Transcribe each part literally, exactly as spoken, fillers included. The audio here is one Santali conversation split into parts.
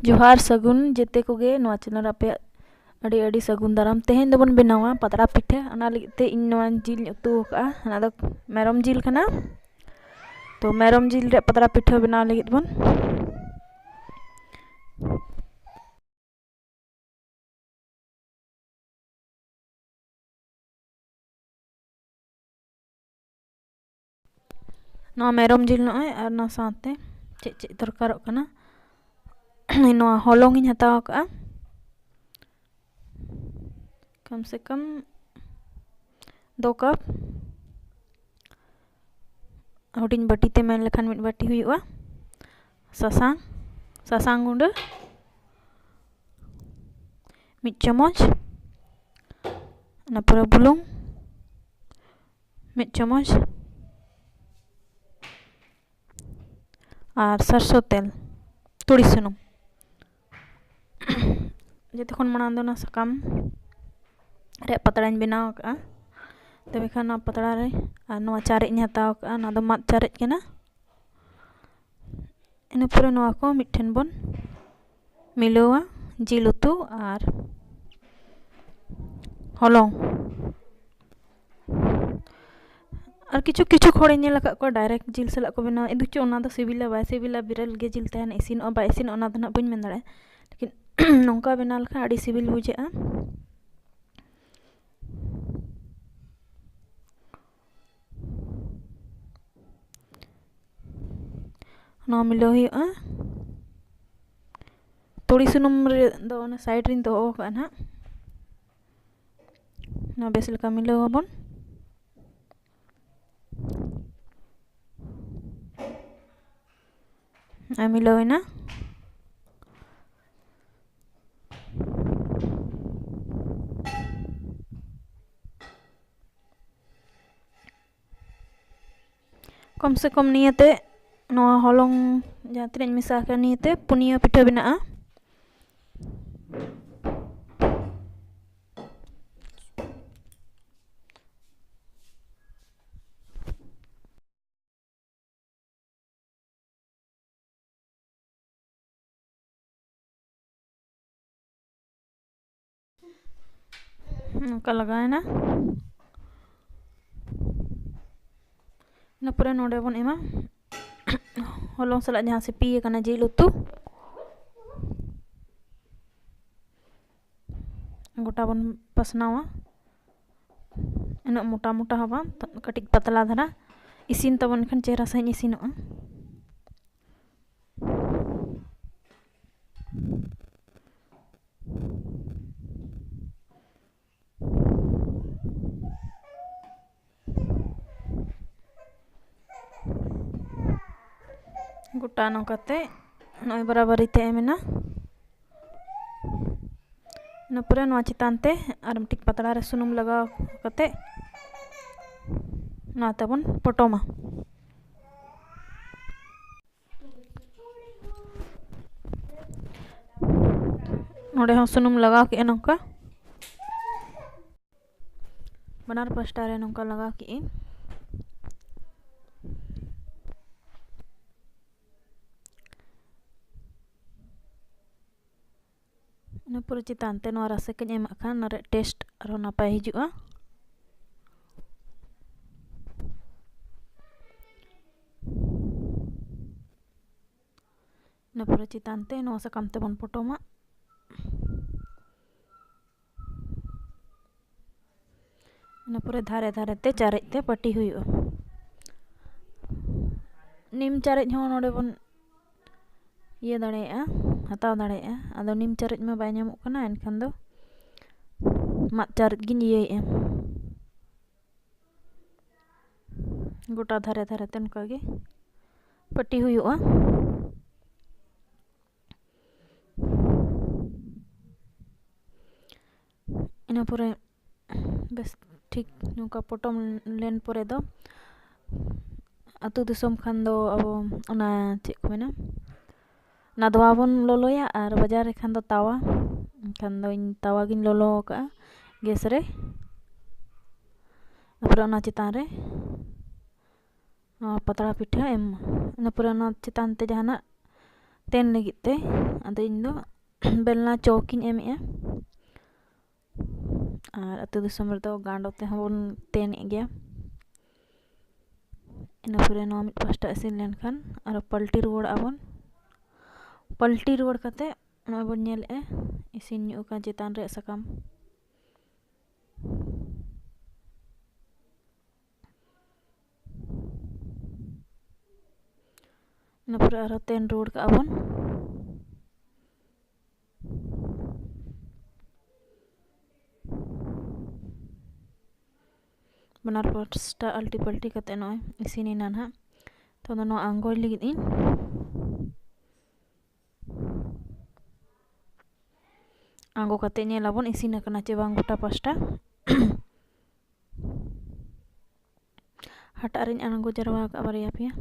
ᱡᱚᱦᱟᱨ ᱥᱟᱹᱜᱩᱱ ᱡᱮᱛᱮ ᱠᱚᱜᱮ ᱱᱚᱣᱟ channel ᱨᱮ ᱟᱯᱮᱭᱟᱜ ᱟᱹᱰᱤ ᱟᱹᱰᱤ ᱥᱟᱹᱜᱩᱱ ᱫᱟᱨᱟᱢ᱾ ᱛᱮᱦᱮᱧ ᱫᱚᱵᱚᱱ ᱵᱮᱱᱟᱣᱟ ᱯᱟᱛᱲᱟ ᱯᱤᱴᱷᱟᱹ᱾ ᱚᱱᱟ ᱞᱟᱹᱜᱤᱫ ᱛᱮ ᱤᱧ ᱱᱚᱣᱟ ᱡᱤᱞ ᱤᱧ ᱩᱛᱩ ᱟᱠᱟᱫᱼᱟ, ᱚᱱᱟ ᱫᱚ ᱢᱮᱨᱚᱢ ᱡᱤᱞ ᱠᱟᱱᱟ᱾ ᱛᱚ ᱢᱮᱨᱚᱢ ᱡᱤᱞ ᱨᱮᱭᱟᱜ ᱯᱟᱛᱲᱟ ᱯᱤᱴᱷᱟᱹ ᱵᱮᱱᱟᱣ ᱞᱟᱹᱜᱤᱫ ᱵᱚᱱ ᱱᱚᱣᱟ ᱢᱮᱨᱚᱢ ᱡᱤᱞ ᱱᱚᱜᱼᱚᱭ, ᱟᱨ ᱱᱚᱣᱟ ᱥᱟᱶᱛᱮ ᱪᱮᱫ ᱪᱮᱫ ᱫᱚᱨᱠᱟᱨᱚᱜ ᱠᱟᱱᱟ᱾ ᱱᱚᱣᱟ ᱦᱚᱞᱚᱝ ᱤᱧ ᱦᱟᱛᱟᱣ ᱟᱠᱟᱫᱼᱟ, ᱠᱚᱢ ᱥᱮ ᱠᱚᱢ ᱫᱩ ᱠᱟᱯ᱾ ᱦᱩᱰᱤᱧ ᱵᱟᱹᱴᱤ ᱛᱮ ᱢᱮᱱ ᱞᱮᱠᱷᱟᱱ ᱢᱤᱫ ᱵᱟᱹᱴᱤ ᱦᱩᱭᱩᱜᱼᱟ᱾ ᱥᱟᱥᱟᱝ, ᱥᱟᱥᱟᱝ ᱜᱩᱸᱰᱟᱹ ᱢᱤᱫ ᱪᱟᱢᱚᱪ, ᱤᱱᱟᱹ ᱯᱚᱨᱮ ᱵᱩᱞᱩᱝ ᱢᱤᱫ ᱪᱟᱢᱚᱪ, ᱟᱨ ᱥᱟᱨᱥᱚ ᱛᱮᱞ, ᱛᱩᱲᱤ ᱥᱩᱱᱩᱢ᱾ ᱡᱚᱛᱚ ᱠᱷᱚᱱ ᱢᱟᱲᱟᱝ ᱫᱚ ᱚᱱᱟ ᱥᱟᱠᱟᱢ ᱨᱮᱭᱟᱜ ᱯᱟᱛᱲᱟᱧ ᱵᱮᱱᱟᱣ ᱟᱠᱟᱫᱼᱟ᱾ ᱛᱚᱵᱮ ᱠᱷᱟᱱ ᱱᱚᱣᱟ ᱯᱟᱛᱲᱟ ᱨᱮ ᱟᱨ ᱱᱚᱣᱟ ᱪᱟᱨᱮᱡ ᱤᱧ ᱦᱟᱛᱟᱣ ᱟᱠᱟᱫᱼᱟ, ᱱᱚᱣᱟ ᱫᱚ ᱢᱟᱫ ᱪᱟᱨᱮᱡ ᱠᱟᱱᱟ᱾ ᱤᱱᱟᱹ ᱯᱚᱨᱮ ᱱᱚᱣᱟ ᱠᱚ ᱢᱤᱫ ᱴᱷᱮᱱ ᱵᱚᱱ ᱢᱤᱞᱟᱹᱣᱟ, ᱡᱤᱞ ᱩᱛᱩ ᱟᱨ ᱦᱚᱞᱚᱝ᱾ ᱟᱨ ᱠᱤᱪᱷᱩ ᱠᱤᱪᱷᱩ ᱦᱚᱲᱤᱧ ᱧᱮᱞ ᱟᱠᱟᱫ ᱠᱚᱣᱟ direct ᱡᱤᱞ ᱥᱟᱞᱟᱜ ᱠᱚ ᱵᱮᱱᱟᱣᱟ᱾ ᱤᱫᱩ ᱪᱚ ᱚᱱᱟ ᱫᱚ ᱥᱤᱵᱤᱞᱟ ᱵᱟᱭ ᱥᱤᱵᱤᱞᱟ, ᱵᱮᱨᱮᱞ ᱜᱮ ᱡᱤᱞ ᱛᱟᱦᱮᱱᱟ, ᱤᱥᱤᱱᱚᱜᱼᱟ ᱵᱟᱭ ᱤᱥᱤᱱᱚᱜᱼᱟ, ᱚᱱᱟ ᱫᱚ ᱱᱟᱦᱟᱜ ᱵᱟᱹᱧ ᱢᱮᱱ ᱫᱟᱲᱮᱭᱟᱜᱼᱟ᱾ ᱞᱮᱠᱤᱱ ᱱᱚᱝᱠᱟ ᱵᱮᱱᱟᱣ ᱞᱮᱠᱷᱟᱱ ᱟᱹᱰᱤ ᱥᱤᱵᱤᱞ ᱵᱩᱡᱷᱟᱹᱜᱼᱟ᱾ ᱱᱚᱣᱟ ᱢᱤᱞᱟᱹᱣ ᱦᱩᱭᱩᱜᱼᱟ᱾ ᱛᱩᱲᱤ ᱥᱩᱱᱩᱢ ᱨᱮ ᱫᱚ ᱚᱱᱟ side ᱨᱤᱧ ᱫᱚᱦᱚ ᱟᱠᱟᱫᱼᱟ ᱱᱟᱦᱟᱜ᱾ ᱱᱚᱣᱟ ᱵᱮᱥ ᱞᱮᱠᱟ ᱢᱤᱞᱟᱹᱣ ᱟᱵᱚᱱ᱾ ᱟᱨ ᱢᱤᱞᱟᱹᱣ ᱮᱱᱟ᱾ ᱠᱚᱢ ᱥᱮ ᱠᱚᱢ ᱱᱤᱭᱟᱹᱛᱮ ᱱᱚᱣᱟ ᱦᱚᱞᱚᱝ ᱡᱟᱦᱟᱸ ᱛᱤᱱᱟᱹᱜ ᱤᱧ ᱢᱮᱥᱟ ᱟᱠᱟᱫ, ᱱᱤᱭᱟᱹᱛᱮ ᱯᱩᱱᱭᱟᱹ ᱯᱤᱴᱷᱟᱹ ᱵᱮᱱᱟᱜᱼᱟ᱾ ᱱᱚᱝᱠᱟ ᱞᱟᱜᱟᱣᱮᱱᱟ᱾ ᱤᱱᱟᱹ ᱯᱚᱨᱮ ᱱᱚᱰᱮ ᱵᱚᱱ ᱮᱢᱟ ᱦᱚᱞᱚᱝ ᱥᱟᱞᱟᱜ ᱡᱟᱦᱟᱸ ᱥᱤᱯᱤ ᱟᱠᱟᱱᱟ ᱡᱤᱞ ᱩᱛᱩ, ᱜᱚᱴᱟ ᱵᱚᱱ ᱯᱟᱥᱱᱟᱣᱟ᱾ ᱩᱱᱟᱹᱜ ᱢᱚᱴᱟ ᱢᱚᱴᱟ ᱦᱚᱸ ᱵᱟᱝ, ᱠᱟᱹᱴᱤᱡ ᱯᱟᱛᱞᱟ ᱫᱷᱟᱨᱟ᱾ ᱤᱥᱤᱱ ᱛᱟᱵᱚᱱ ᱠᱷᱟᱱ ᱪᱮᱦᱨᱟ ᱥᱟᱺᱦᱤᱡ ᱤᱥᱤᱱᱚᱜᱼᱟ᱾ ᱜᱚᱴᱟ ᱱᱚᱝᱠᱟᱛᱮ ᱱᱚᱜᱼᱚᱭ ᱵᱟᱨᱟᱵᱟᱨᱤ ᱛᱮ ᱮᱢ ᱮᱱᱟ᱾ ᱤᱱᱟᱹ ᱯᱚᱨᱮ ᱱᱚᱣᱟ ᱪᱮᱛᱟᱱ ᱛᱮ ᱟᱨ ᱢᱤᱫᱴᱤᱡ ᱯᱟᱛᱲᱟ ᱨᱮ ᱥᱩᱱᱩᱢ ᱞᱟᱜᱟᱣ ᱠᱟᱛᱮ ᱱᱚᱣᱟ ᱛᱮᱵᱚᱱ ᱯᱚᱴᱚᱢᱟ᱾ ᱱᱚᱰᱮ ᱦᱚᱸ ᱥᱩᱱᱩᱢ ᱞᱟᱜᱟᱣ ᱠᱮᱜᱼᱟ ᱱᱚᱝᱠᱟ᱾ ᱵᱟᱱᱟᱨ ᱯᱟᱥᱴᱟ ᱨᱮ ᱱᱚᱝᱠᱟ ᱞᱟᱜᱟᱣ ᱠᱮᱜᱼᱟᱹᱧ᱾ ᱤᱱᱟᱹ ᱯᱚᱨᱮ ᱪᱮᱛᱟᱱ ᱛᱮ ᱱᱚᱣᱟ ᱨᱟᱥᱮ ᱠᱚᱧ ᱮᱢᱟᱜ ᱠᱷᱟᱱ ᱚᱱᱟ ᱨᱮᱭᱟᱜ ᱴᱮᱥᱴ ᱟᱨᱦᱚᱸ ᱱᱟᱯᱟᱭ ᱦᱤᱡᱩᱜᱼᱟ᱾ ᱤᱱᱟᱹ ᱯᱚᱨᱮ ᱪᱮᱛᱟᱱ ᱛᱮ ᱱᱚᱣᱟ ᱥᱟᱠᱟᱢ ᱛᱮᱵᱚᱱ ᱯᱚᱴᱚᱢᱟ᱾ ᱤᱱᱟᱹ ᱯᱚᱨᱮ ᱫᱷᱟᱨᱮ ᱫᱷᱟᱨᱮ ᱛᱮ ᱪᱟᱨᱮᱡ ᱛᱮ ᱯᱟᱹᱴᱤ ᱦᱩᱭᱩᱜᱼᱟ᱾ ᱱᱤᱢ ᱪᱟᱨᱮᱡ ᱦᱚᱸ ᱱᱚᱰᱮ ᱵᱚᱱ ᱤᱭᱟᱹ ᱫᱟᱲᱮᱭᱟᱜᱼᱟ, ᱦᱟᱛᱟᱣ ᱫᱟᱲᱮᱭᱟᱜᱼᱟ᱾ ᱟᱫᱚ ᱱᱤᱢ ᱪᱟᱨᱮᱡ ᱢᱟ ᱵᱟᱭ ᱧᱟᱢᱚᱜ ᱠᱟᱱᱟ, ᱮᱱᱠᱷᱟᱱ ᱫᱚ ᱢᱟᱫ ᱪᱟᱨᱮᱡ ᱜᱤᱧ ᱤᱭᱟᱹᱭᱮᱫᱼᱟ᱾ ᱜᱚᱴᱟ ᱫᱷᱟᱨᱮ ᱫᱷᱟᱨᱮ ᱛᱮ ᱚᱱᱠᱟ ᱜᱮ ᱯᱟᱹᱴᱤ ᱦᱩᱭᱩᱜᱼᱟ᱾ ᱤᱱᱟᱹ ᱯᱚᱨᱮ ᱵᱮᱥ ᱴᱷᱤᱠ ᱱᱚᱝᱠᱟ ᱯᱚᱴᱚᱢ ᱞᱮᱱ ᱯᱚᱨᱮ ᱫᱚ, ᱟᱹᱛᱩ ᱫᱤᱥᱚᱢ ᱠᱷᱟᱱ ᱫᱚ ᱟᱵᱚ ᱚᱱᱟ ᱪᱮᱫ ᱠᱚ ᱢᱮᱱᱟ, ᱱᱟᱫᱣᱟ ᱵᱚᱱ ᱞᱚᱞᱚᱭᱟ, ᱟᱨ ᱵᱟᱡᱟᱨ ᱨᱮ ᱠᱷᱟᱱ ᱫᱚ ᱛᱟᱣᱟ᱾ ᱮᱱᱠᱷᱟᱱ ᱫᱚ ᱤᱧ ᱛᱟᱣᱟ ᱜᱤᱧ ᱞᱚᱞᱚ ᱟᱠᱟᱫᱼᱟ ᱜᱮᱥ ᱨᱮ᱾ ᱛᱟᱨᱯᱚᱨᱮ ᱚᱱᱟ ᱪᱮᱛᱟᱱ ᱨᱮ ᱱᱚᱣᱟ ᱯᱟᱛᱲᱟ ᱯᱤᱴᱷᱟᱹ ᱮᱢ᱾ ᱤᱱᱟᱹ ᱯᱚᱨᱮ ᱚᱱᱟ ᱪᱮᱛᱟᱱ ᱛᱮ ᱡᱟᱦᱟᱱᱟᱜ ᱛᱮᱱ ᱞᱟᱹᱜᱤᱫ ᱛᱮ, ᱟᱫᱚ ᱤᱧ ᱫᱚ ᱵᱮᱞᱱᱟ ᱪᱚᱠ ᱤᱧ ᱮᱢᱮᱜᱼᱟ᱾ ᱟᱨ ᱟᱹᱛᱩ ᱫᱤᱥᱚᱢ ᱨᱮᱫᱚ ᱜᱟᱸᱰᱚ ᱛᱮᱦᱚᱸ ᱵᱚᱱ ᱛᱮᱱᱮᱫ ᱜᱮᱭᱟ᱾ ᱤᱱᱟᱹ ᱯᱚᱨᱮ ᱱᱚᱣᱟ ᱢᱤᱫ ᱯᱟᱥᱴᱟ ᱤᱥᱤᱱ ᱞᱮᱱᱠᱷᱟᱱ ᱟᱨᱚ ᱯᱟᱞᱴᱤ ᱨᱩᱣᱟᱹᱲᱟᱜᱼᱟ ᱵᱚᱱ᱾ ᱯᱟᱞᱴᱤ ᱨᱩᱣᱟᱹᱲ ᱠᱟᱛᱮ ᱱᱚᱜᱼᱚᱭ ᱵᱚᱱ ᱧᱮᱞᱮᱫᱼᱟ, ᱤᱥᱤᱱ ᱧᱚᱜ ᱟᱠᱟᱱ ᱪᱮᱛᱟᱱ ᱨᱮᱭᱟᱜ ᱥᱟᱠᱟᱢ᱾ ᱤᱱᱟᱹ ᱯᱚᱨᱮ ᱟᱨᱦᱚᱸ ᱛᱮᱱ ᱨᱩᱣᱟᱹᱲ ᱠᱟᱜᱼᱟ ᱵᱚᱱ᱾ ᱵᱟᱱᱟᱨ ᱯᱟᱥᱴᱟ ᱟᱞᱴᱤ ᱯᱟᱞᱴᱤ ᱠᱟᱛᱮ ᱱᱚᱜᱼᱚᱭ ᱤᱥᱤᱱ ᱮᱱᱟ ᱱᱟᱦᱟᱜ᱾ ᱛᱚ, ᱟᱫᱚ ᱱᱚᱣᱟ ᱟᱬᱜᱚᱭ ᱞᱟᱹᱜᱤᱫ ᱤᱧ ᱟᱬᱜᱚ ᱠᱟᱛᱮ ᱧᱮᱞ ᱟᱵᱚᱱ ᱤᱥᱤᱱ ᱟᱠᱟᱱᱟ ᱪᱮ ᱵᱟᱝ ᱜᱚᱴᱟ ᱯᱟᱥᱴᱟ᱾ ᱦᱟᱴᱟᱜ ᱨᱤᱧ ᱟᱬᱜᱚ ᱡᱟᱨᱣᱟ ᱟᱠᱟᱫᱼᱟ ᱵᱟᱨᱭᱟ ᱯᱮᱭᱟ᱾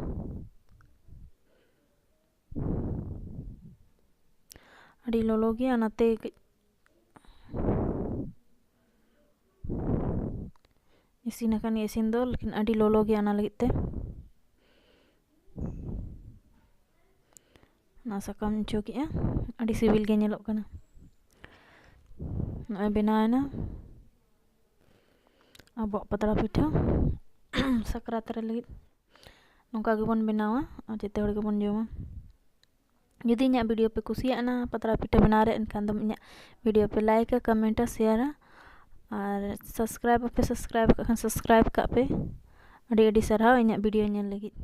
ᱟᱹᱰᱤ ᱞᱚᱞᱚ ᱜᱮᱭᱟ, ᱚᱱᱟᱛᱮ ᱠᱟᱹᱡ ᱤᱥᱤᱱ ᱟᱠᱟᱱ ᱜᱮᱭᱟ ᱤᱥᱤᱱ ᱫᱚ, ᱞᱮᱠᱤᱱ ᱟᱹᱰᱤ ᱞᱚᱞᱚ ᱜᱮᱭᱟ, ᱚᱱᱟ ᱞᱟᱹᱜᱤᱫ ᱛᱮ ᱚᱱᱟ ᱥᱟᱠᱟᱢ ᱚᱪᱚ ᱠᱮᱜᱼᱟ᱾ ᱟᱹᱰᱤ ᱥᱤᱵᱤᱞ ᱜᱮ ᱧᱮᱞᱚᱜ ᱠᱟᱱᱟ᱾ ᱱᱚᱜᱼᱚᱭ ᱵᱮᱱᱟᱣ ᱮᱱᱟ ᱟᱵᱚᱣᱟᱜ ᱯᱟᱛᱲᱟ ᱯᱤᱴᱷᱟᱹ ᱥᱟᱠᱨᱟᱛ ᱨᱮ ᱞᱟᱹᱜᱤᱫ᱾ ᱱᱚᱝᱠᱟ ᱜᱮᱵᱚᱱ ᱵᱮᱱᱟᱣᱟ ᱟᱨ ᱡᱚᱛᱚ ᱦᱚᱲ ᱜᱮᱵᱚᱱ ᱡᱚᱢᱟ᱾ ᱡᱩᱫᱤ ᱤᱧᱟᱹᱜ ᱵᱷᱤᱰᱤᱭᱳ ᱯᱮ ᱠᱩᱥᱤᱭᱟᱜᱼᱟ ᱯᱟᱛᱲᱟ ᱯᱤᱴᱷᱟᱹ ᱵᱮᱱᱟᱣ ᱨᱮ, ᱮᱱᱠᱷᱟᱱ ᱫᱚ ᱤᱧᱟᱹᱜ ᱵᱷᱤᱰᱤᱭᱳ ᱯᱮ ᱞᱟᱭᱤᱠᱟ, ᱠᱚᱢᱮᱱᱴᱟ, ᱥᱮᱭᱟᱨᱟ ᱟᱨ ᱥᱟᱵᱥᱠᱨᱟᱭᱤᱵ ᱵᱟᱯᱮ ᱥᱟᱵᱥᱠᱨᱟᱭᱤᱵ ᱟᱠᱟᱫ ᱠᱷᱟᱱ ᱥᱟᱵᱥᱠᱨᱟᱭᱤᱵ ᱠᱟᱜ ᱯᱮ᱾ ᱟᱹᱰᱤ ᱟᱹᱰᱤ ᱥᱟᱨᱦᱟᱣ ᱤᱧᱟᱹᱜ ᱵᱷᱤᱰᱤᱭᱳ ᱧᱮᱞ ᱞᱟᱹᱜᱤᱫ᱾